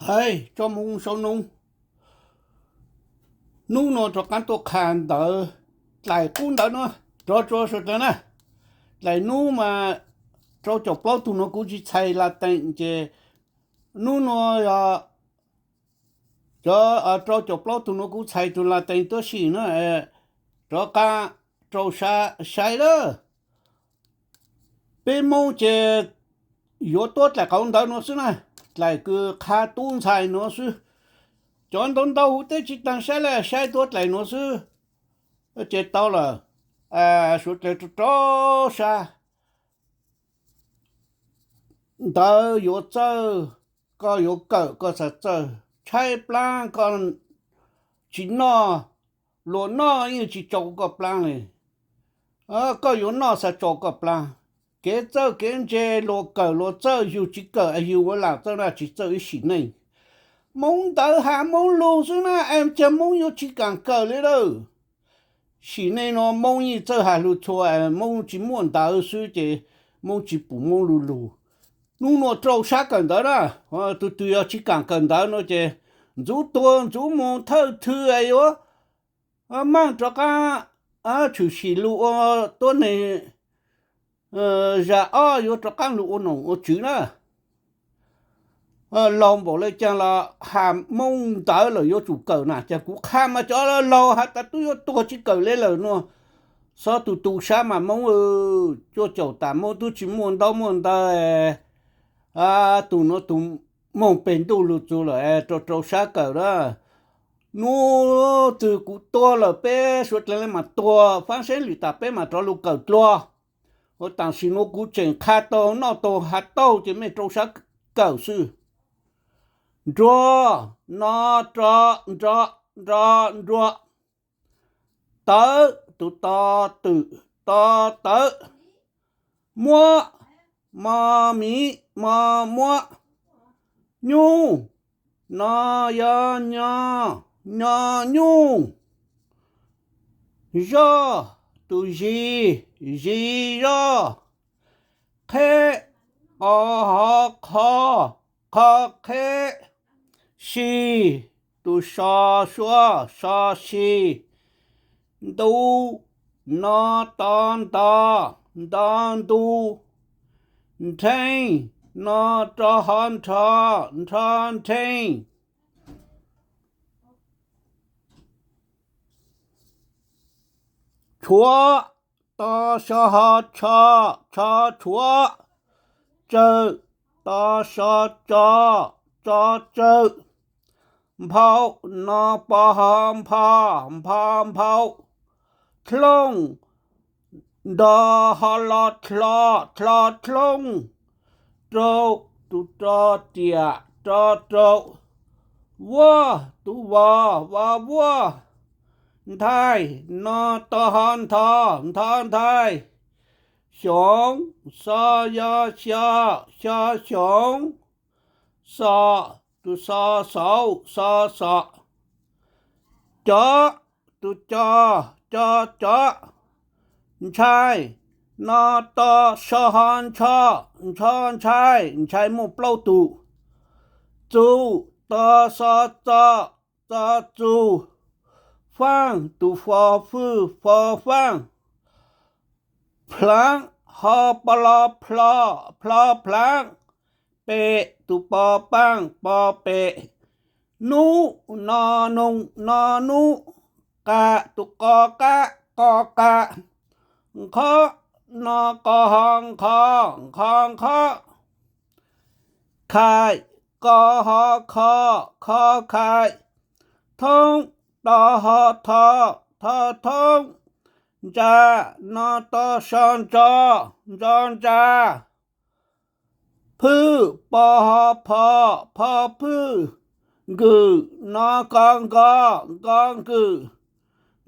Tso moo sau noo. Hnub no rov qaab tuaj qha ntawv dlaim qub ntawv no rov tsua suav dlawg na. Dlaim nub mas rau caum plaub tug no kuv tsis txhais Latees ces hnub no yog cov rau caum plaub tug no kuv txhais tug Latees tuab si na. Rov qab rau saib lawm. Peb Moob ces yuav tuab dlaim qauv ntawv nuav xwb na, dlaim kws qha tub ntxhais nuav xwb. Cov ntau ntau huv teb tsis taag saib le, saib tuab dlaim nuav xwb ces tau lawm. Suav dlawg rau sab ntawv yuav txawj, koj yuav kawm koj xav txawj, tshaib plaab koj tsis noj, luas noj yeej tsis tsau koj plaab li. Koj yuav noj xav tsau koj plaab. Kev txawj kev ntse, luas kawm luas txawj, yug tsis kawm yug ua lam txawj na tsis txawj ib sim neej. Moob ntawv has Moob lug xwb na, es cas Moob yuav tsis kaam kawm li lawm. Sim neej no Moob yeej txawj has lug txhua, Moob tsis muaj ntawv xwb ces Moob tsis pum Moob lug lug. Nub nua rau sab kawm ntawv na, tug twg yog tsis kaam kawm ntawv no ces ntxuv tuag ntxuv moog thawj thwg yuav maaj rov qaab tshwm sim lug ua tuab neeg, zag ob yuav rov qaab lug ua noom ua tswv na. Laug npaum le caag los has Moob ntawv lawm yuav tsum kawm na, cas kuv qha mas cov laug has tas tub yuav tuag tsis kawm le lawm nua. Xob tus tu sab mas Moob, cuaj caum tas Moob tub tsis muaj ntaub muaj ntawv. Tus nuav tus moog peg ntuj lug txug lawm, rau rau sab kawm na. Nub twg kuv tuag lawm peb suav dlawg le maam tuag, faab seeb lwm tas peb maam rov lug kawm dlua. Ua tam sim nuav kuv tseem qha taug noj taug has taug ces mej rau sab kawm xwb. Nruag, no, ro, nro, nro, nruag. Tawv, tus to, twm, to, tawv. Muab, mo, miv, mo, muab. Nyuj, no, yo, nyo, nyo, nyuj. Zoj, tus zis, zis, zoj. Qheb, qo, ho, qho, qho, qheb. Si, tus so, sua, so, si. Ntu, no, to, nto, nto, ntu. Nrheeg, no, ro, ho, nrho, nrho, nrheeg. Tshuav, to, so, ho, tsho, tsho, tshuav. Tsawm, to, so, tso, tso, tsawm. Nphau, no, po, ho, npho, npho, nphau. Thlooj, nto, ho, lo, dlho, dlho, thlooj. Rau, tus ro, riam, ro, rau. Vuaj, tus vos, vos, vuaj. Nthaij, no, to, ho, ntho, ntho, nthaij. Xyoov, xo, yo, xyo, xyo, xyoov. Xom, tus xo, xauv, xo, xom. Cov, tus co, co, cov. Ntshai, no, to, so, ho, ntsho, ntsho, ntshai, ntshai muaj plaub tug. Txus, to, xo, txo, txo, txus. Faaj, tus fo, fwj, fo, faaj. Plhaav, ho, po, lo, plho, plho, plhaav. Pem, tus po, paaj, po, pem. Nub, no, noog, no, nub. Qas, tus qo, qab, qo, qas. Nqhob, no, qo, ho, nqho, nqho, nqhob. Khaim, ko, ho, kho, kho, khaim. Thoob, to, ho, tho, tho, thoob. Ntsa, no, to, so, ntso, ntso, ntsa. Phwj, po, ho, pho, pho, phwj. Nkwm, no, ko, nko, nko, nkwm.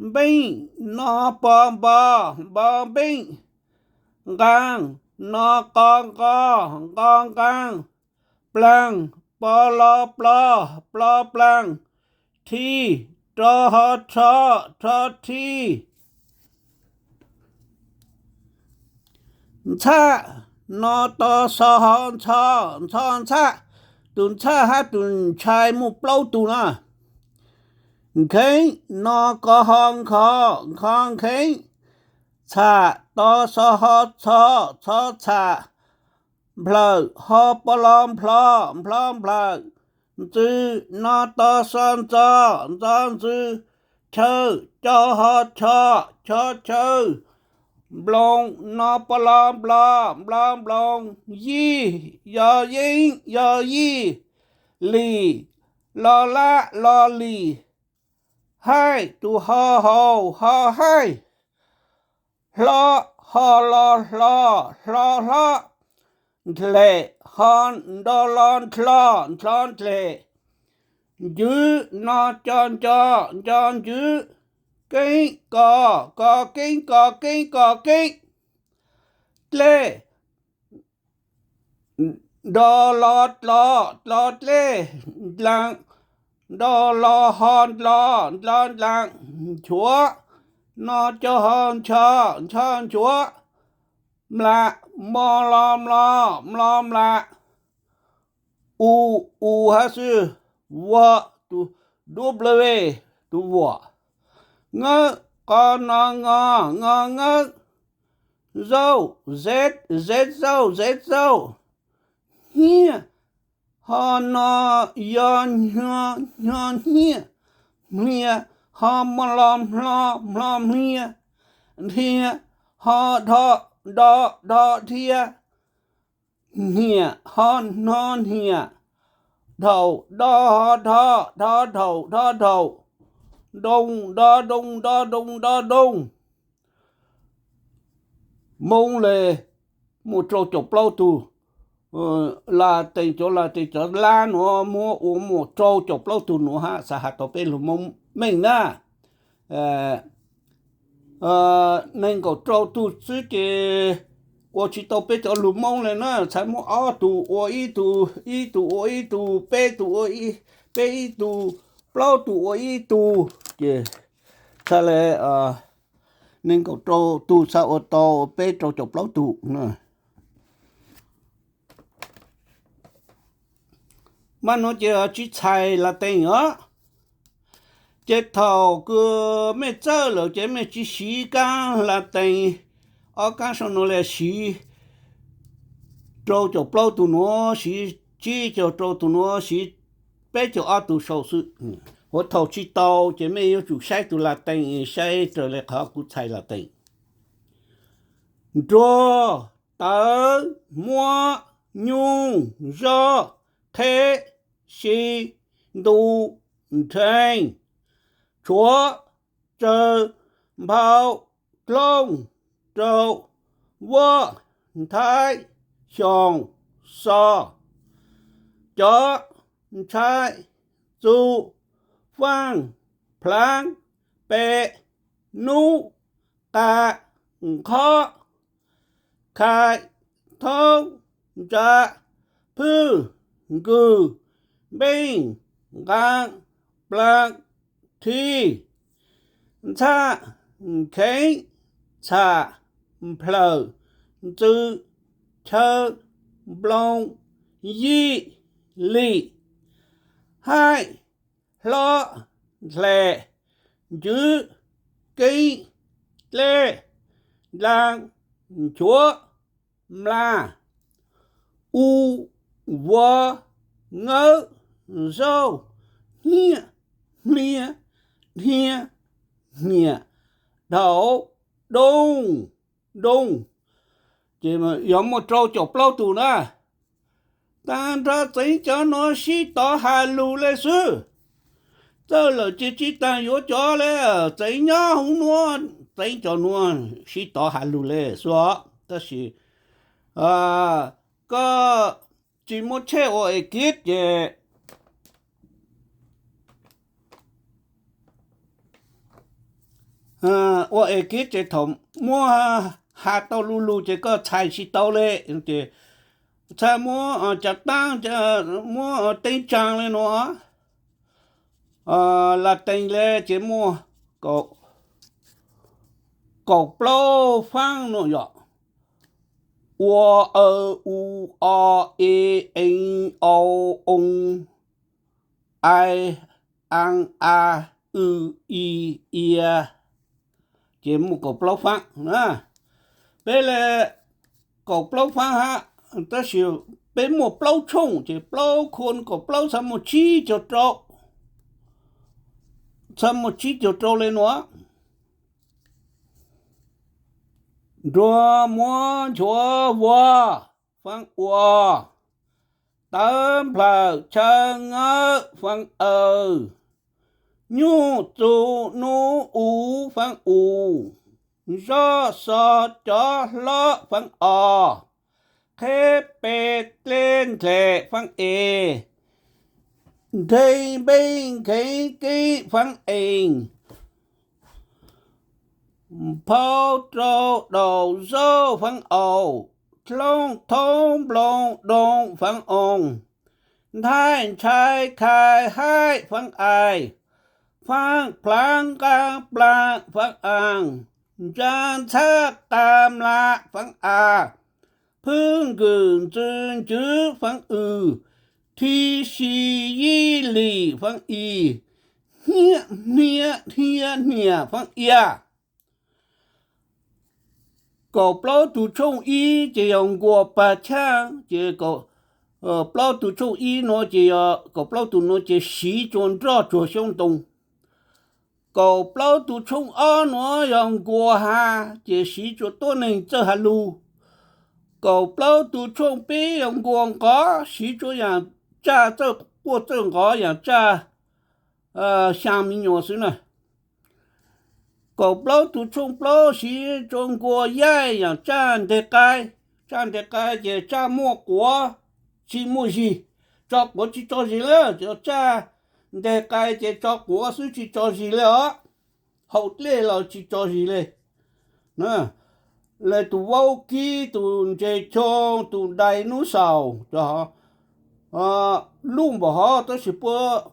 Npeej, no, po, npo, npo, npeej. Nqaa, no, qo, nqo, nqo, nqaa. Plaag, po, lo, plo, plo, plaag. Rhi, ro, ho, rho, rho, rhi. Ntxhaj, no, to, xo, ho, ntxho, ntxho, ntxhaj. tus ntxhaj hab tus ntxhais muaj plaub tug na. Nkheeb, no ko ho nkho, nkho nkheeb. Txham, to xo ho txho, txho txham. Nplhawm, ho po lo nplho, nplho nplhawm. Ntxw, no to xo ntxo, ntxo ntxw. Chaw, co ho cho, cho chaw. Nploos, no po lo nplo, nplo nploos. Yij, yo yeeb, yo yij. Lim, lo lab, lo lim. Haij, tus ho haus, ho haij. Hlob, ho lo hlo, hlo hlob. Ntlhem, ho nto lo ntlho, ntlho ntlhem. Ntswv, no co nco, nco ntswv. Keeb, ko, ko keeb, ko keeb, ko keeb. Dlej, nto lo dlo, dlo dlej. Ndlaas, nto lo ho ndlo, ndlo ndlaas. Nchuav, no co ho ncho, ncho nchuav. Mlam, mo lo mlo, mlo mlam. U, u hab xwb, vuam, tus dub plaws ve, tus vuam. Ngawb, qo no ngo, ngo ngawb. Zauj, zeb, zeb zauj, zeb zauj. Hnyiab, ho no yo hnyo, hnyo hnyiab. Hmlia, ho mo lo hmlo, hmlo hmlia. Dhia, ho dho, do, dho dhia. Hniam, ho hno hniam. Dhaum, do ho dho, dho dhaum, dho dhaum. Doo, do doo, do doo, do doo. Moob le muaj rau caum plaub tug. Latees, cov Latees cov lab nuav muab ua muaj rau caum plaub tug nuav hab, xav has tau peb lug Moob meej na. Neeg nkaum rau tug xwb ces ua tsis tau peb cov lug Moob le na, txhaj muab ob tug ua ib tug, ib tug ua ib tug, peb tug ua, peb ib tug, plaub tug ua ib tug, ces txhaj le neeg nkaum rau tug txhaj ua tau peb rau caum plaub tug na. Maj nuav ces tsis txhais Latees os. Ces thaum kws mej txawj lawm ces mej tsis siv kaab Latees, ob kaab sau nuav le siv rau caum plaub tug nuav, siv tsib caug rau tug nuav, siv peb caug ob tug sau xwb. Ua thaum tsis tau ces mej yuav tsum saib tug Latees, saib raws le qhov kuv txhais Latees. Nruag, tawv, muab, nyuj, zog, qheb, si, ntu, nrheeg, tshuav, tsawg, nphau, dlooj, rau, vuab, nthaib, xyoos, xo, cov, ntshai, txu, faaj, plhaab, pe, nub, qa, nqhob, khai, thoob, ntsa, phwj, nkws, npeej, nqaa, plaa, thib, ntxhab, kheev, txham, nplhawm, ntxw, chaw, nploos, yij, lim, haij, hlob, ntlhem, ntswv, keeb, dlej, ndlaas, nchuav, mlas, u, vuas, ngawb, zaug, hnyiab, hmlia, dhia, hniam, dhaum, doog, doog. Ces yog muaj rau caum plaub tug na. Tag nrho txeev cov nuav sib tov has lug le xwb. Txawj lawm ces tsis tas yuav cov le, txeev nyob hauv nuav, txeev cov nuav sib tov has lug le xwb os. Tab sis koj tsis muaj tshej ua ekib ces ua ekib ces thaum muab has tau lu lug ces koj txhais tsis tau le. Ces txhaj muab cav taab, muab teeb tsaa le nuav, Latees le ces muaj kaum plaub faab nuav yom. ua, aw, u, o, e, ee, oo, oo, ai, an, a, w, i, ia. Ces muaj kaum plaub faab na. Peb le kaum plaub faab hab, tab sis peb muaj plaub tshooj ces plaub khon kaum plaub txha muaj tsib caug rau, txha muaj tsib caug rau le nuav. Nruag muab nchuav vuag, faab ua. Tawv nplawm chaw ngawb, faab aw. Nyuj txu nub u, faab u. Zoj xo cov hlob, faab o. Qheb pe dleb ndlem, faab e. Nreg npej nkheev keeb, faab ees. Phau rau daum zaub, faab aus. Dlooj thoob nploos doos, faab oo. Nthaij ntshai khai haib, faab ai. Faab plaav nqaa plaa, faab aa. Ntsaa ntxhab qaa mla, faab a. Phwb nkws ntxw ntswv, faab w. Thi si yij lim, faab i. Hniab hniab hniab hniam, faab ia. Kaum plaub tug tshooj ib ces yog nkuas pag chaj, ces plaub tug tshooj ib nuav ces yog kaum plaub tug nuav ces siv tsua nroj tsuag xyoob ntoo. Kaum plaub tug tshooj ob nuav yog nkuas has ces siv tsua tuab neeg txawj has lug. Kaum plaub tug tshooj peb yog nkuas nqov, siv tsua yaam tsaj txawj quaj txawj nqov yaam tsaj xyaa me nyuam xwb na. Kaum plaub tug tshooj plaub siv tsua nkuas yaij yaam tsaj nteg qai. Tsaj nteg qai ces tsaj muaj quav tsi muaj zig, tso quav tsi tso zig le, tsaj nteg qai ces tso quav xwb tsi tso zig le os. Hau dlej los tsi tso zig le. Le tus vaub kib, tus ntses choo, tus dai nub xaus, luj npaum hov tab sis puab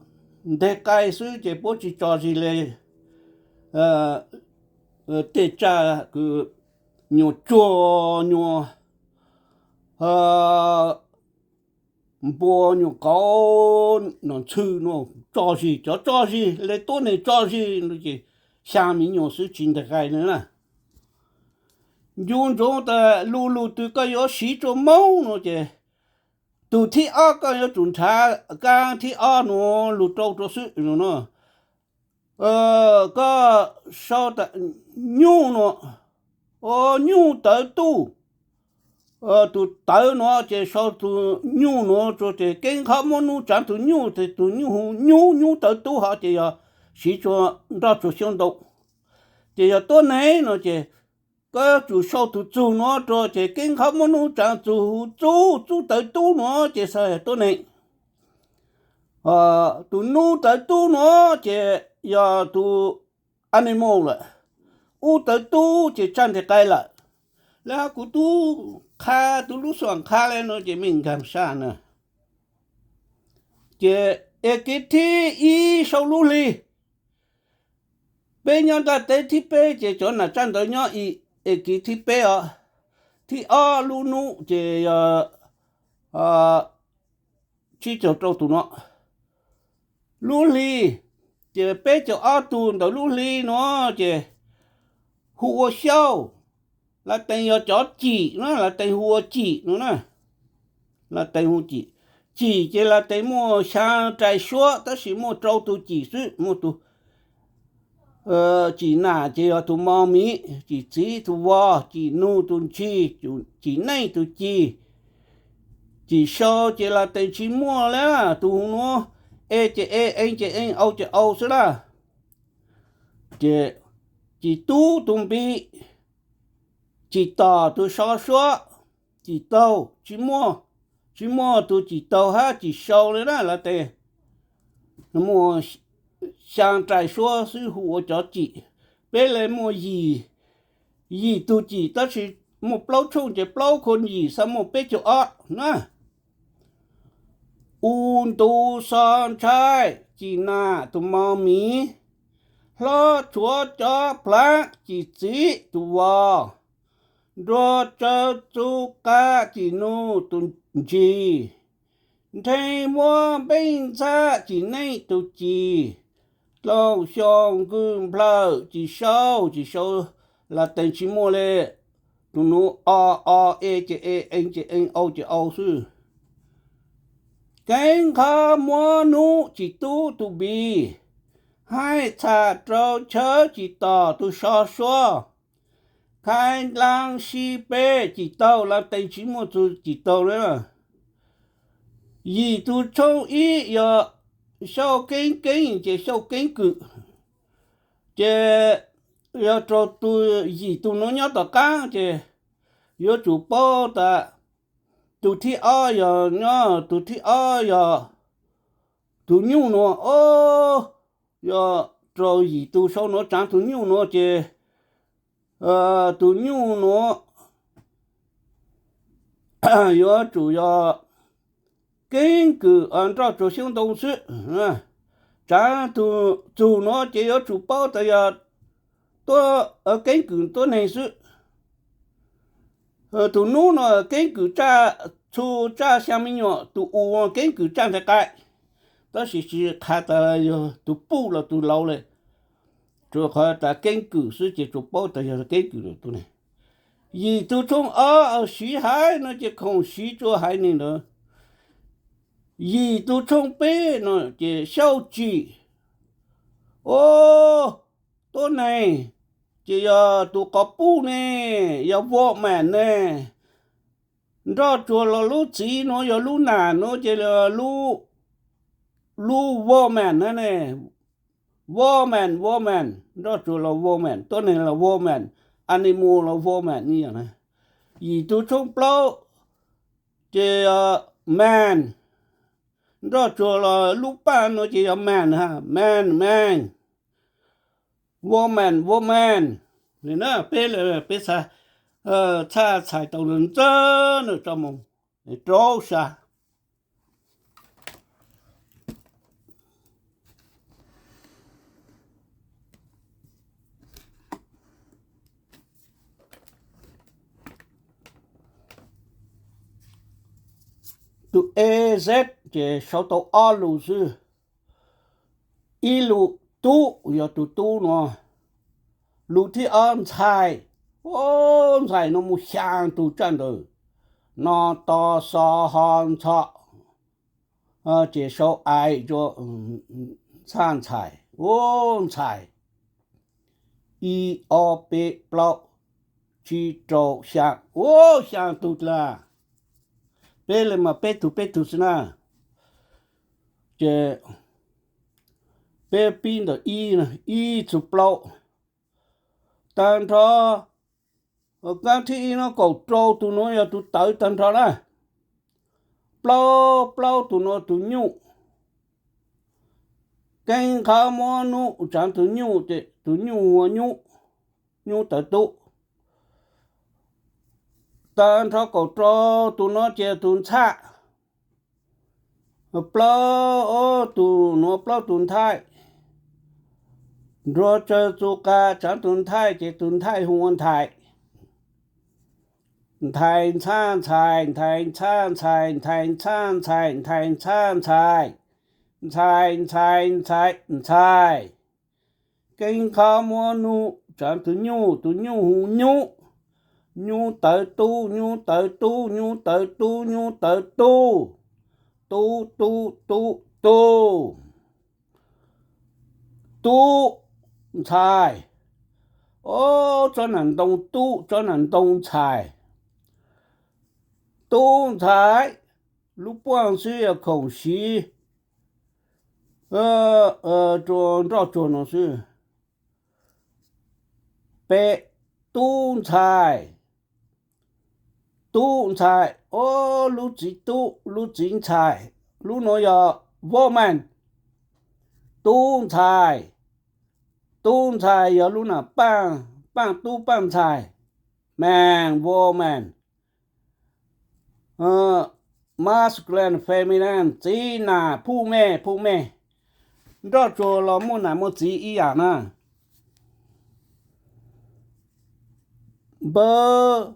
nteg qai xwb ces puab tsi tso zig le. Tej tsaj kws nyuas tsuag nyuas npua nyuas qauv nom ntxhw nuav tso zig, cov tso zig le tuab neeg tso zig ces xyaa me nyuam xwb tsi nteg qai le na. Ncu ntsoov tas lu lug twg koj yuav siv tsua moob nuav ces tug thib ob koj yuav tsum nrhav kaab thib ob nuav lug rau rua xwb no. Koj sau tas nyuj nuav, nyuj tawv tub, tug tawv nuav ces sau tug nyuj nuav rua ces keeb qhov muab nub tsaav tug nyuj ces tug nyuj hu nyuj, nyuj tawv tub hov ces yog siv tsua nroj tsuag xyoob ntoo. Ces yog tuab neeg no ces koj yuav tsum sau tug txug nuav rua ces keeb qhov muab nub tsaav txug hu txub, txub tawv tub nuav ces xav yog tuab neeg. Tug nub tawv tub nuav ces yog tug animal lawm, ub tawv tub ces tsaj nteg qai lawm. Le hov kuv tub qha, tug lub xuam qha le nuav ces mej nkaag sab na. Ces es kiv thib ib sau lub hli. Peb nyob ntaaj teb thib peb ces cov nam tsaj ntawd nyob es kiv thib peb os. Thib ob lub nub ces yog tsib caug rau tug nuav. Lub hli ces peb caug ob tug ntawm lub hli nuav ces hu ua xyaub. Lav tees yog cov cim na, lav tees hu ua cim no na. Lav tees hu cim. Cim ces lav tees muaj xyaa rais suab tab sis muaj rau tug cim xwb, muaj tug cim nam ces yog tug mos mis, cim txiv tug vos, cim nug tug ntsis, cim neej tug ci. Cim sau ces lav tees tsi muaj le, tug hu nuav, e ces e, ee ces ee, au ces au xwb lawm. Ces cim tub tug npis, cim tom tug so suab, cim taug, tsi muaj, tsi muaj tug cim taug hab cim sau le na, lav tees muaj xyaa rais suab xwb hu ua cov cim. Peb le muaj yim, yim tug cim tab sis muaj plaub tshooj ces plaub khon yim xav muaj peb caug ob na. U ntu xo ntshai, cim nam tug mos mis, hlob tshuav cov plaav, cim txiv tug vos, Nruas tsawv txuv qa cim nug tus ntsis, nrheev muab npeej ntxhab cim neej tus cim, dlaus xyoo nkwj nplawm cim sau cim sau, las tees tsis muaj li. Tus nuv o o, e ces e, ee ces ee, au ces au xwb. Keeb qhov muab nub cim tub tus npis, haij txham rau chawb cim tom tus so suab, khai laa si peb cim taug, las tees tsis muaj txug cim taug na. Yim tus tshooj ib yog xauj keeb keeb ces xauj keeb kwm, ces yog rau tus yim tus nuav nyob tom qaab ces yuav tsum paub tas tus thib ob yog nyob, tus thib ob yog tus nyuj nuav. Yog rau yim tus sau nuav tsaav tus nyuj nuav ces tus nyuj nuav yuav tsum yog keeb kwm nroj tsuag xyoob ntoo xwb. Tsaav txug nuav ces yuav tsum paub tas yog tuab, keeb kwm tuab neeg xwb. Tus nub nuav keeb kwm tsaj txhu, tsaj xyaa me nyuam, tus u keeb kwm tsaj ntxhais qai. Tab sis tsis qha tas yog tus puj los tus laus li, tsuas qhov tas keeb kwm xwb ces tsuas paub tas yog keeb kwm tuab neeg. Yim tus tshooj ob siv haiv no ces khoom siv tsua haiv neeg ntawd. Yim tus tshooj peb no ces xauj tsim. Tuab neeg ces yog tus quas puj ne, yog woman ne. Nroj tsuag los lub txiv nuav yog lub nam nuav ces lub, lub woman na ne. Woman, woman, nroj tsuag los woman, tuab neeg los woman, animal los woman ib yam na. Yim tus tshooj plaub ces yog man, nroj tsuag los lub paaj nuav ces yog man, man, man, woman, woman. Li na peb, peb txhaj txhais tau ntxawg ntxawg na tso mus rau sab. Tus e z ces sau tau ob lus xwb. Ib lus tub yog tus tub nuav. Lus thib ob ntxhais. Ntxhais no muaj xyaa tug tsaj ntawd. No to xo ho ntxho ces sau ai rua txhaj ntxhais. Ntxhais. Ib ob peb plaub tsib rau xyaa. Xyaa tug dlaag. Peb li mas peb tug peb tug xwb na. Ces peb pib ntawm ib, ib txug plaub. Tag nrho, kaab thib ib no kaum rau tug nuav yog tug tawv tag nrho na. Plaub, plaub tug nuav tug nyuj. Keeb qhov muab nub tsaav tug nyuj ces tug nyuj ua nyub, nyub tawv tub. Tag nrho kaum rau tug nuav ces tug ntxhaj. Plaub tug nuav plaub tug ntxhais. Nruas tsawg txug qas tsaav tug ntxhais ces tug ntxhais hu ua ntxhais. Ntxhais ntxhaj ntxhais, ntxhais ntxhaj ntxhais, ntxhais ntxhaj ntxhais, ntxhais ntxhaj ntxhais, ntxhais ntxhais ntxhais. Keeb qhov muab nub tsaav tug nyuj, tug nyuj hu nyub. Nyub tawv tub, nyub tawv tub, nyub tawv tub, nyub tawv tub. Tub tub tub tub. Tub ntxhais. Ob, tsob nam ntoo tub, tsob nam ntoo ntxhais. Tub ntxhais, lub puaj xwb yog khoom siv rua nroj tsuag no xwb. Peb, tub ntxhais. Tub ntxhais, ob, lub txiv tub, lub txiv ntxhais, lub nuav yog woman. Tub ntxhais. Tub ntxhais yog lub nam paaj, paaj tub paaj ntxhais. Man, woman. Masculine, feminine, txiv nam, phuj mej, phuj mej. Nroj tsuag los muaj nam muaj txiv ib yam na. Npawg,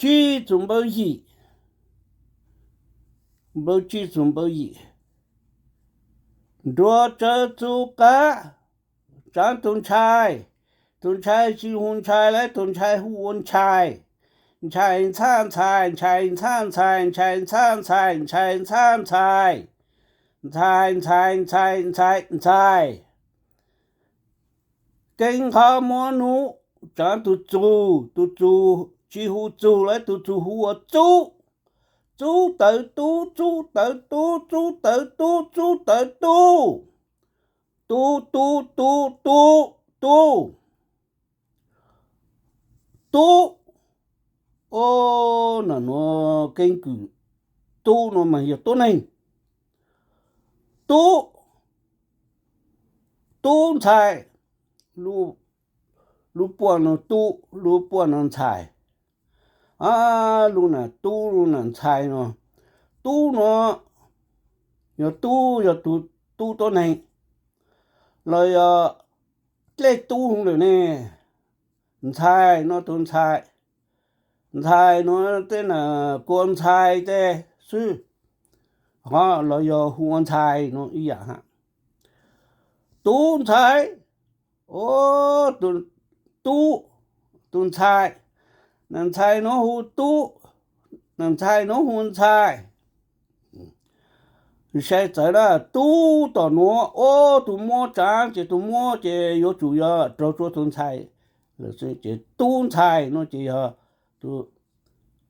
tsib txug npawb yim, npawb tsib txug npawb yim. Nruas tsawv txug qab, tsaav tug ntshai. Tug ntshai tsi hu ntshai lawm, tug ntshai hu ua ntshai. Ntshai ntxhab ntxhais, ntshai ntxhab ntxhais, ntshai ntxhab ntxhais, ntshai ntxhab ntxhais. Ntxhais, ntxhais, ntxhais, ntxhais, ntxhais. Keeb qhov muab nub, tsaav tug txug, tug txug tsi hu txug lawm, tug txug hu ua txub. Txub tawv tub, txub tawv tub, txub tawv tub, txub tawv tub. Tub, tub, tub, tub, tub. Tub. Au, nuav keeb kwm tub nuav mas yog tuab neeg. Tub, tub ntxhais, lub puab nuav tub, lub puab nuav ntxhais. Lub nam tub, lub nam ntxhais nuav. Tub nuav yog tub, yog tug tub tuab neeg los yog dlej tub lawm ne. Ntxhais nuav tug ntxhais, ntxhais nuav tej nam kua ntxhais tej xwb, ho los yog hu ua ntxhais nuav ib yaam hab. Tub ntxhais, tub, tug ntxhais, nam ntxhais nuav hu tub, nam ntxhais nuav hu ntxhais. Sai txawv na, tub tom nuav, au, tug muab tsaav ces tug muab ces yuav tsum yog raug tsua tug ntxhais. Ces tub ntxhais nuav ces yog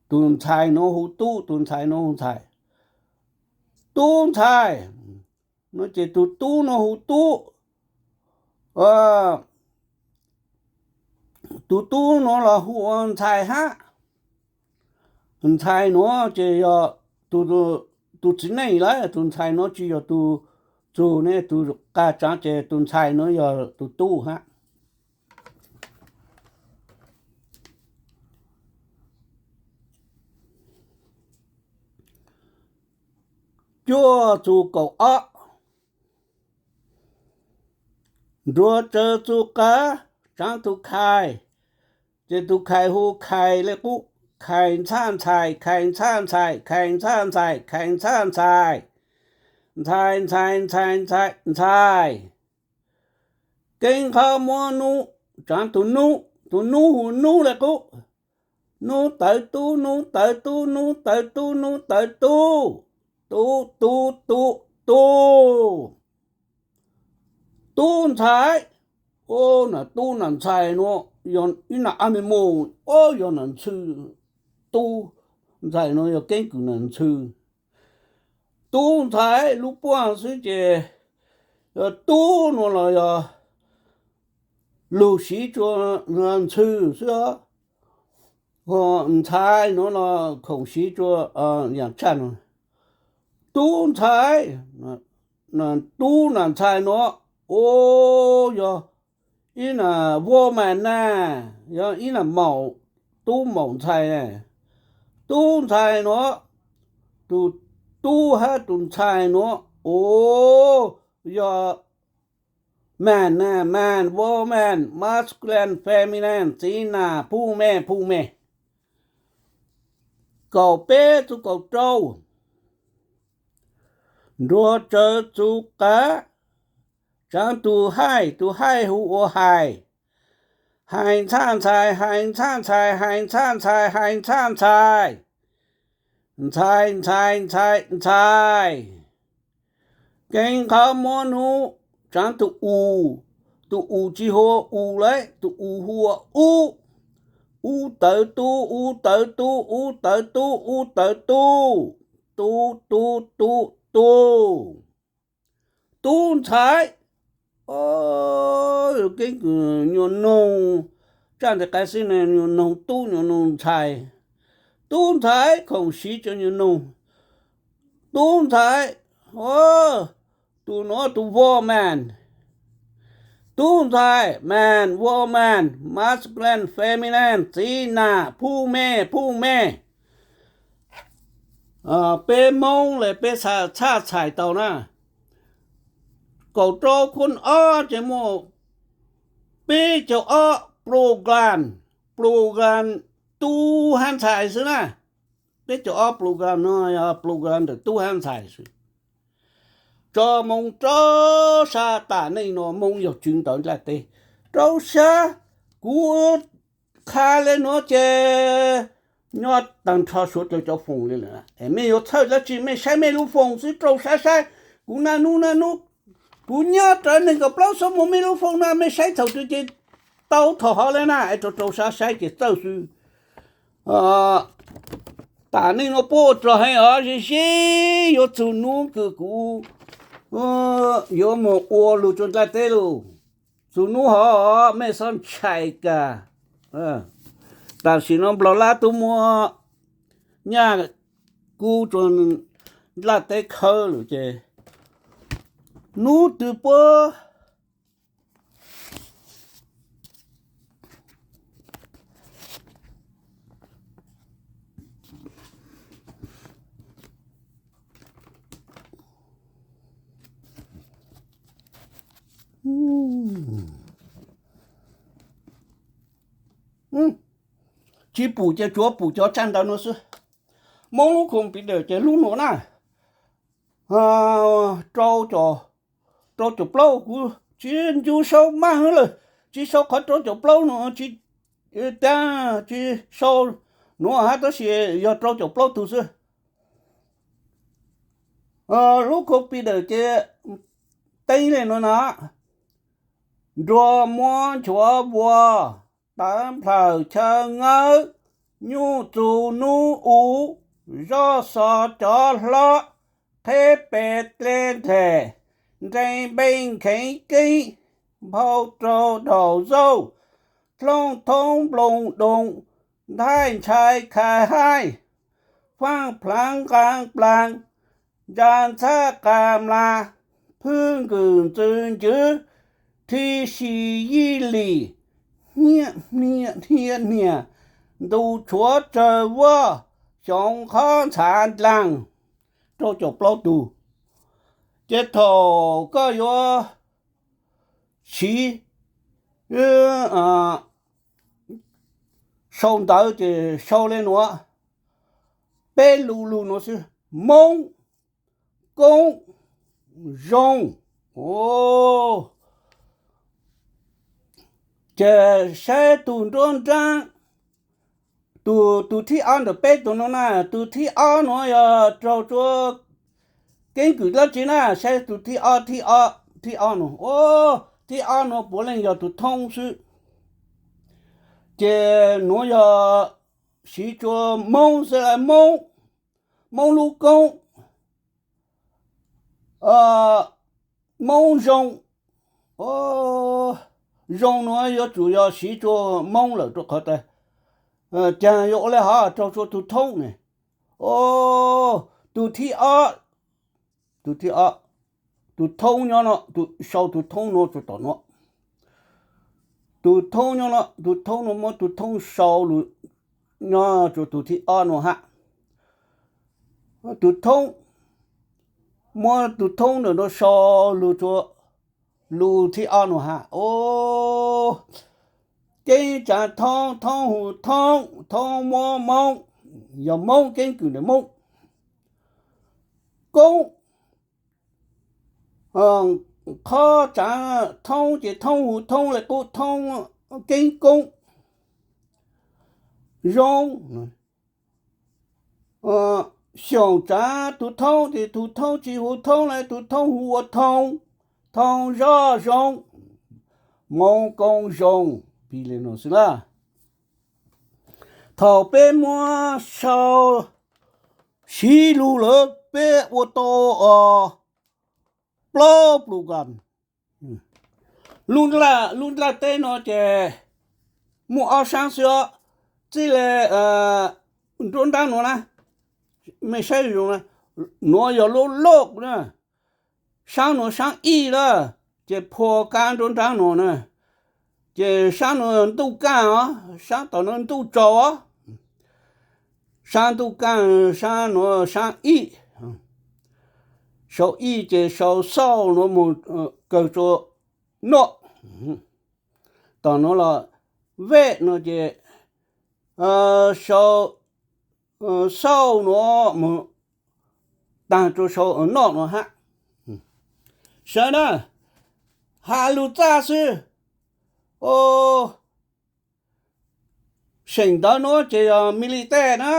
tug ntxhais nuav hu tub, tug ntxhais nuav hu ntxhais. Tub ntxhais nuav ces tug tub nuav hu tub. Tug tub nuav los hu ua ntxhais hab. Ntxhais nuav ces yog tug txiv neej lawm, tug ntxhais nuav tsi yog tug txug ne, tug qas tsaav ces tug ntxhais nuav yog tug tub hab. Cuaj txug kaum ob. Nruas tsawv txug qab, tsaav tug khais, ces tug khais hu khais le qub. Khais ntxhab ntxhais, khais ntxhab ntxhais, khais ntxhab ntxhais, khais ntxhab ntxhais. Ntxhais, ntxhais, ntxhais, ntxhais, ntxhais. Keeb qhov muab nub, tsaav tug nub, tug nub hu nub le qub. Nub tawv tub, nub tawv tub, nub tawv tub, nub tawv tub. Tub, tub, tub, tub. Tub ntxhais. Au, nam tub nam ntxhais nuav yog ib nam animal, au, yog nam ntxhw. Tub ntxhais nuav yog keeb kwm nam ntxhw. Tub ntxhais lub puab xwb ces yog tub nuav los yog lug siv tsua ntxhw xwb os. Ntxhais nuav los khoom siv tsua yaam tshaj nuav. Tub ntxhais, tub nam ntxhais nuav, au, yog ib nam woman na, yog ib nam maum, tub maum ntxhais na. Tub ntxhais nuav, tug tub hab tug ntxhais nuav, au, yog man na, man, woman, masculine, feminine, txiv nam, phooj mej, phooj mej. Kaum peb txug kaum rau. Nruas tsawv txug qab, tsaav tug haij, tug haij hu ua hais. Hais ntxhab ntxhais, hais ntxhab ntxhais, hais ntxhab ntxhais, hais ntxhab ntxhais. Ntxhais, ntxhais, ntxhais, ntxhais. Keeb qhov muab nub, tsaav tug u. Tug u tsi hu ua u lawm, tug u hu ua ub. Ub tawv tub, ub tawv tub, ub tawv tub, ub tawv tub. Tub, tub, tub, tub. Tub ntxhais. Keeb kwm nyuas noog, tsaj ntawm qab xwb ne, nyuas noog tub nyuas noog ntxhais. Tub ntxhais khoom siv tsua nyuas noog. Tub ntxhais, tug nuav tug woman. Tub ntxhais, man, woman, masculine, feminine, txiv nam, phooj mej, phooj mej. Peb Moob le peb txhaj txhais tau na. Kaum rau khun ob ces muaj peb caug ob program, program tub hab ntxhais xwb na. Peb caug ob pluj gram no yog pluj gram ntawm tub hab ntxhais xwb. Tso moo rau sab tam neej no Moob yog tswv ntawv nplaj teb. Rau sab, kuv qha le nuav ces nyob tag nrho suav dlawg cov foos li lawm. Es mej yuav txhawj dlaab tsi, mej saib mej lub foos xwb, rau sab saib. Kuv naj nub naj nub, kuv nyob rawv neeg nkaum plaub xuab moos mej lub foos na, mej saib thaum twg ces tau thaum hov le na, es rau rau sab saib ces txawj xwb. Tam neej no puab ua rog heev os, ze ze yuav txug nub kws kuv yuav moog ua lug rua nplaj teb lug. Txug nub hov mej xob ntshai kag. Tam sim no nplog lab tub muab nyaj kub rua nplaj teb khawb lawm ces nub twg puab tsi pum ces tsuav pum cov tsaj ntawv nuav xwb. Moob lub computer ces lub nuav na, rau caum plaub, kuv tsi ncu sau maj hwv lawm, tsi sau qhov rau caum plaub nuav, tsi, tsi sau nuav hab, tab sis yog rau caum plaub tug xwb. Lub computer ces teeb le nuav na, nruas muab nchuav vuas, tawv nplhawm chaw ngawb, nyuj txug nub u, zoj xo cov hlob, qheb pes tle nthem, nrees npee kheev keeb, nphau rau daum zauj, dlooj thoob nploos doos, nthaij ntshai khais haij, faaj plhav nqaa plaas, ntsa ntxhab qas mlas, phwj nkws ntxwv ncwv, thi si yij lim, hnia hnia, ntu tshuav tsawg vuab, xyoo qhov ntxhav ndlaag, rau caum plaub tug. Ces thaum koj yuav siv sau ntawv ces sau le nuav, peb lus lug nuav xwb: Moob, Koob, Zoo. Ces saib tug nruab nraab, tug, tug thib ob ntawm peb tug nuav na, tug thib ob nuav yog raug rua keeb kwm dlaab tsi na, saib tug thib ob, thib ob, thib ob nuav, thib ob nuav puav leej yog tug thoob xwb. Ces nuav yog siv tsua Moob xwb, Moob, Moob lub koob, Moob Zoo. Zoo nuav yuav tsum yog siv tsua Moob lawm rua qhov tas, caag yuav ua le hov raug tsua tug thoob ne. Tug thib ob, tug thib ob, tug thoob nyob no, sau tug thoob nuav tsua tom nuav. Tug thoob nyob no, tug thoob nuav muab tug thoob sau lug nyob tsua tug thib ob nuav hab. Tug thoob, muab tug thoob ntawm nuav sau lug tsua lus thib ob nuav hab. Keeb tsaav thoob, thoob hu thoob, thoob muab moob, yog moob keeb kwm ntawm moob. Koob, qhov tsaav thoob ces thoob hu thoob le qub thoob, keeb koob. Zoo, xyoom tsaav tug thoob ces tug thoob tsi hu thoob le, tug thoob hu ua thoob, thoob zoj zoo, Moob Koob Zoo, pig le nuav xwb na. Thaum peb muab sau siv lug lawm peb ua tau plaub pluj kam. Lub nplaj teb no ces muaj ob saab xwb os, txij le nruab nraab nuav na, mej saib zoo na, nuav yog lub loj na, saab nuav saab ij na, ces phua kab nruab nraab nuav na, ces saab nuav ntuj kaaj os, saab tom nuav ntuj tsaus os. Saab ntuj kaaj, saab nuav saab ij, sau ij ces sau xauj nuav moog kawg tsua noj. Tom nuav los vej no ces sau, sau nuav moog taag rua sau noj nuav hab. Sawv na, has lug txaj xwb. Seem ntawd nuav ces yog Military na,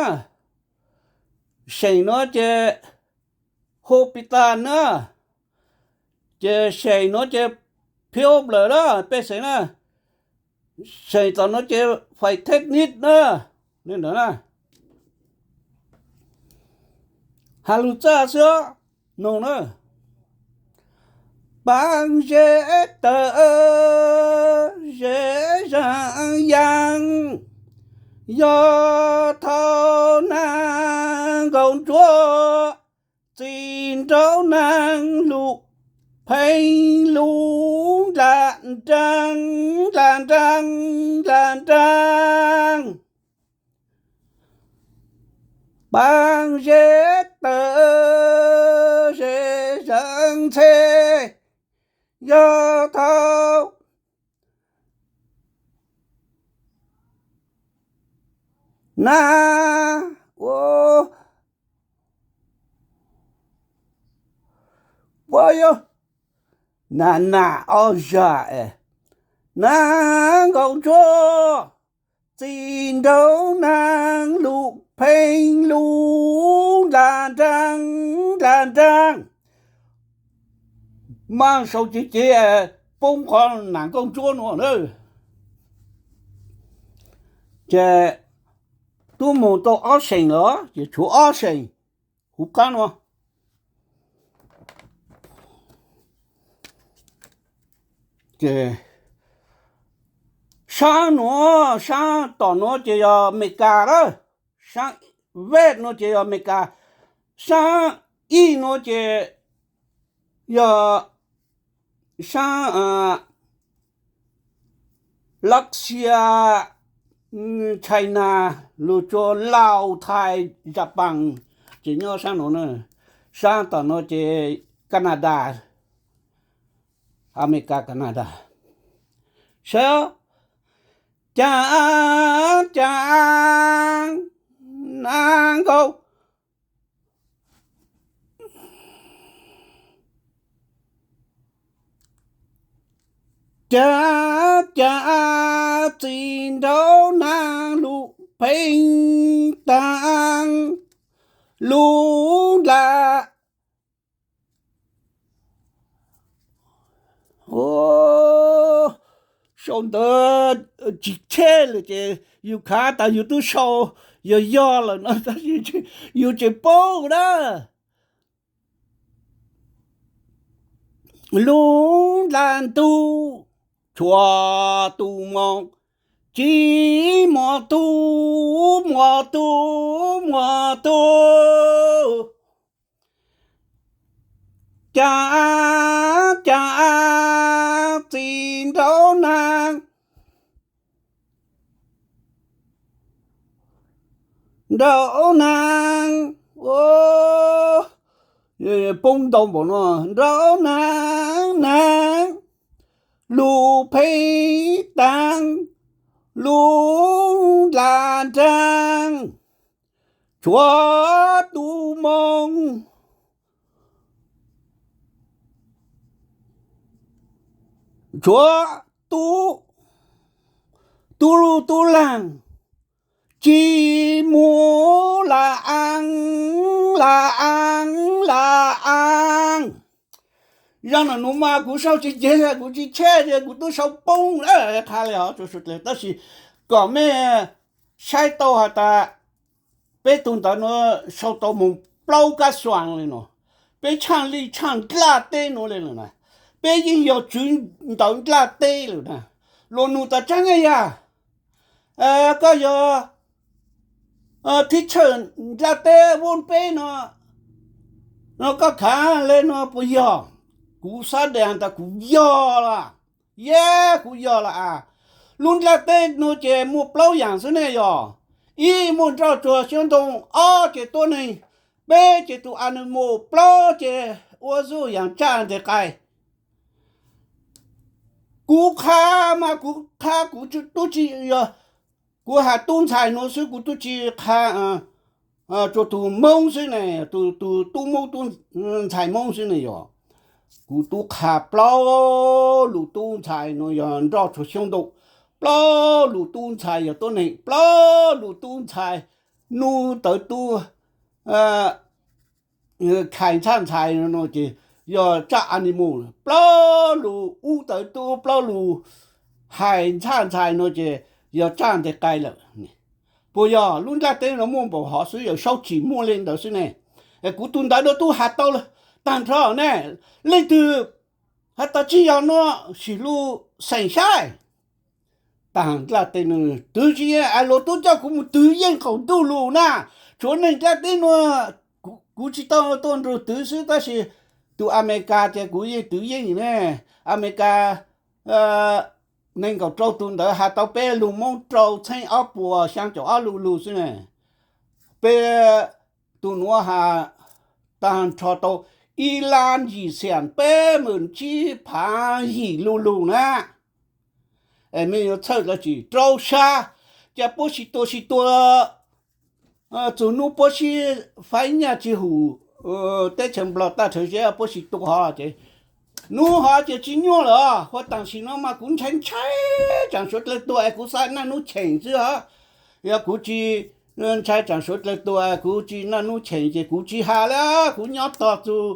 seem nuav ces Hospital na, ces seem nuav ces Pioblawm na, pej xeem na, seem tom nuav ces Fais Technic na, has lug txaj xwb noog na. Paab zeb tawv zeb zag yaam, yog thaus naag nkaum nruab, txim nraug naag lug pheej lug ndla nraag, ndla nraag, ndla nraag. Paab zeb tawv zeb zag ntxhe, yog thaus naag ua, ua yog naag nam ob zag es, naag nkaum nruab, txim nraug naag lug pheej lug ndla nraag, ndla nraag. Maaj sau cev cev poob qhov nam nkaum nruab nuav na. Ces tub moog tau ob seem lawm, ces tshuav ob seem huv qaab nuav. Saab nuav, saab tom nuav ces yog Amelikas lawm, saab vej nuav ces yog Amelikas, saab ib nuav ces yog saab Lav Xias, China, lug rua Laus, Thais, Japan, ces nyob saab nuav na. Saab tom nuav ces Canada, Amelikas Canada. Saib, caav caav naag nkaum, caav caav txim nraug naag lug pheej taag lug ndla. Sau ntawv tsis cheb lawm ces yug khav tas yug tub sau yog yog lawm no tab sis yug tseem paub na. Lub nra ntug tshuav tus moos, tsis muaj tus, muaj tus, muaj tus. Cas, cas txiv nraug neeg, nraug neeg, poob ntau npaum no, nraug neeg, neeg, lub pheej taag, lub nra nreeg, tshuav tus moos, tshuav tub, tub lug tub leeg, tsis muaj la aav, la aav, la aav. Zaj no nus mas kuv sau tsis ceg, kuv tsis cheb, kuv twb sau poob lawm qha li os, tab sis kom mej saib tau has tas peb tug ntawv no sau tau moog plaub kab xuas li no, peb tshaaj lij tshaaj nplaj teb nuav li lawm na, peb yeej yog tswv ntawv nplaj teb lawm na. Luas nus tas tseeb yag, koj yog thib tshawj nplaj teb vuab peb no, no koj khav le no puas yog? Kuv xav deev tas kuv yog lawm, yog kuv yog lawm as. Lub nplaj teb nuav ces muaj plaub yaam xwb ne yog, ib muaj nroj tsuag xyoob ntoo, ob ces tuab neeg, peb ces tus animal, plaub ces ua zuj yaam tsaj nteg qai. Kuv qha mas kuv qha kuv tub tsi yog Kuv has tub ntxhais nuav xwb, kuv tub tsi qha rua tug Moob xwb ne, tug tub Moob, tub ntxhais Moob xwb ne yog. Kuv tub qha plaub lug tub ntxhais nuav yog nroj tsuag xyoob ntoo, plaub lug tub ntxhais yog tuab neeg, plaub lug tub ntxhais nub tawv tub khai ntxhab ntxhais nuav ces yog tsaj animal, plaub lug ub tawv tub, plaub lug hais ntxhab ntxhais nuav ces yog tsaj nteg qai lawm. Puas yog? Lub nplaj teb nuav muaj npaum hov xwb, Yawm Saub tsim muaj le ntawd xwb ne. Kuv tug ntawv nuav tub has tau taag nrho ne. Leej twg has tas tsi yog nuav sim lug xeem saib. Taag nplaj teb nuav twv tsi yeej, luag tub coj kuv mus twv yeej qaum ntuj lug na. Tshuav neeg nplaj teb nuav kuv tsi tau tuaj nrug twv xwb, tab sis tug Amelikas ces kuv yeej twv yeej ne. Amelikas neeg nkaum rau tug ntawd has tau peb lug Moob rau txheeb ob puas xyaa caum ob lu lug xwb ne. Peb tug nuav has taag nrho tau ib lab yim xees peb moos tsib phaav yim lu lug na. Es mej yuav txhawj dlaab tsi? Rau sab, ca puab sib tua sib tua, txug nub puab sib faib nyaj tsi hum teb chaws Nplog taj rhawv zeb puab sib tua hov ces, nub hov ces tsi nyuaj lawm. Huaj taam sim nuav mas kuv ntshai ntshai tsaam suav dlawg tuag es kuv xaav naj nub cheem xwb os. Yog kuv tsi ntshai tsaam suav dlawg tuag, kuv tsi naj nub cheem ces kuv tsi has le, kuv nyob tog txug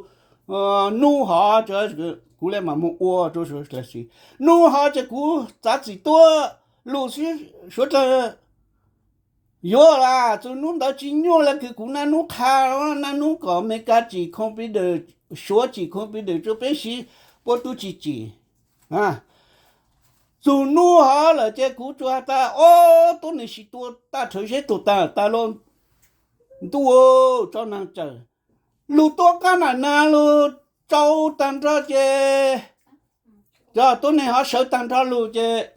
nub hov, kuv le maam moog ua rua suav dlawg si. Nub hov ces kuv txav txim tuab lug xwb, suav dlawg yuav lawm. Txug nub ntawd tsi nyuaj le kws kuv naj nub qha, naj nub kom Amelikas tsim computer, suav tsim computer rua peb siv, puab tub tsi tsim. Txug nub hov lawm ces kuv tsuas has tas, ob tug neeg sib tua taj rhawv zeb tuag taag tas lawm, ntuj, tso naag tsawm. Lug tuab qaab nam naag lug tsau taag nrho ces, cov tub neeg hov sawv taag nrho lug ces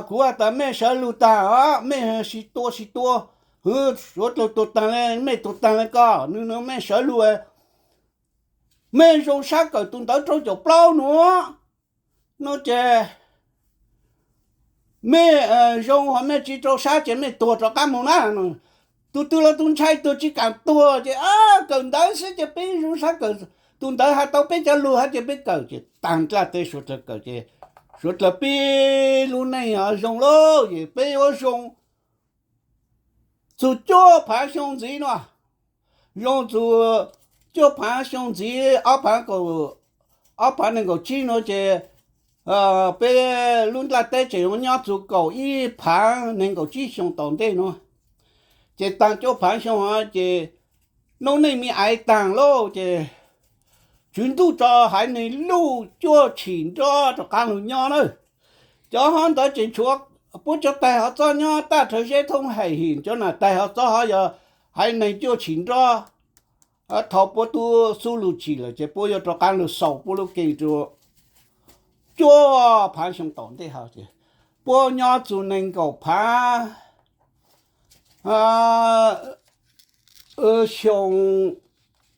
kuv has tas mej sawv lug taag os, mej sib tua sib tua, hwv, suav dlawg tuag taag le, mej tuag taag le ko, nwg nwg mej sawv lug, mej zoo sab kawm tug ntawv rau caum plaub nuav, nuav ces mej zoo hov, mej tsi rau sab ces mej tuag rov qaab moog na. Tug twg los tug ntshai tuag tsi kaam tuag ces kawm ntawv xwb ces peb zoo sab kawm, tug ntawv has tau peb cov lug hov ces peb kawm ces taag nplaj teb suav dlawg kawm ces suav dlawg peb lub neej zoo lauj, es peb yuav zoo txug cuaj phaav xyoo ntxiv nuav, zoo txug cuaj phaav xyoo ntxiv, ob phaav kaum, ob phaav nees nkaum tsib nuav ces peb lub nplaj teb tseem yuav nyob txug kaum ib phaav nees nkaum tsib xyoo tom ntej nuav. Ces taag cuaj phaav xyoo hov ces noob neej me aiv taag lauj ces Tswv Ntuj tso haiv neeg luj cuaj tshim nroj rov qaab lug nyob na. Cov hov ntawd tseem tshuav puab cov taig hov txob nyob taj rhawv zeb thoob haim him, cov nam taig hov txob hov yog haiv neeg cuaj tshim nroj. Thaus puab tub xub lug tsim lawm ces puab yuav rov qaab lug xaus puab lub ke rua cuaj phaav xyoo tom ntej hov ces puab nyob txug nees nkaum phaav xyoo,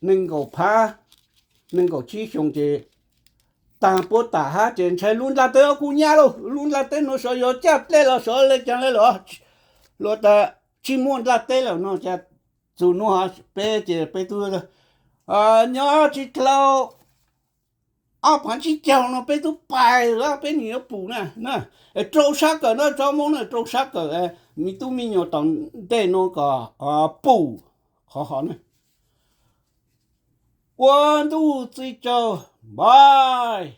nees nkaum phaav, nees nkaum tsib xyoo ces taag puab tam hab ces ntshai lub nplaj teb kuj nyab lauj, lub nplaj teb nuav sawv yuav caj dlej los sawv le caag le lawm, luag tas tsi muaj nplaj teb lawm no ces txug nuav peb ces peb tub nyob tsi dlau ob phaav tsib caug no peb tub pais lawm, peb nwg yuav pum na. Rau sab kawm na, tsob Moob na, rau sab kawm, me tub me nyuam tom ntej nuav kom pum qhov hov na. Ua ntuj txij tsaug, npais.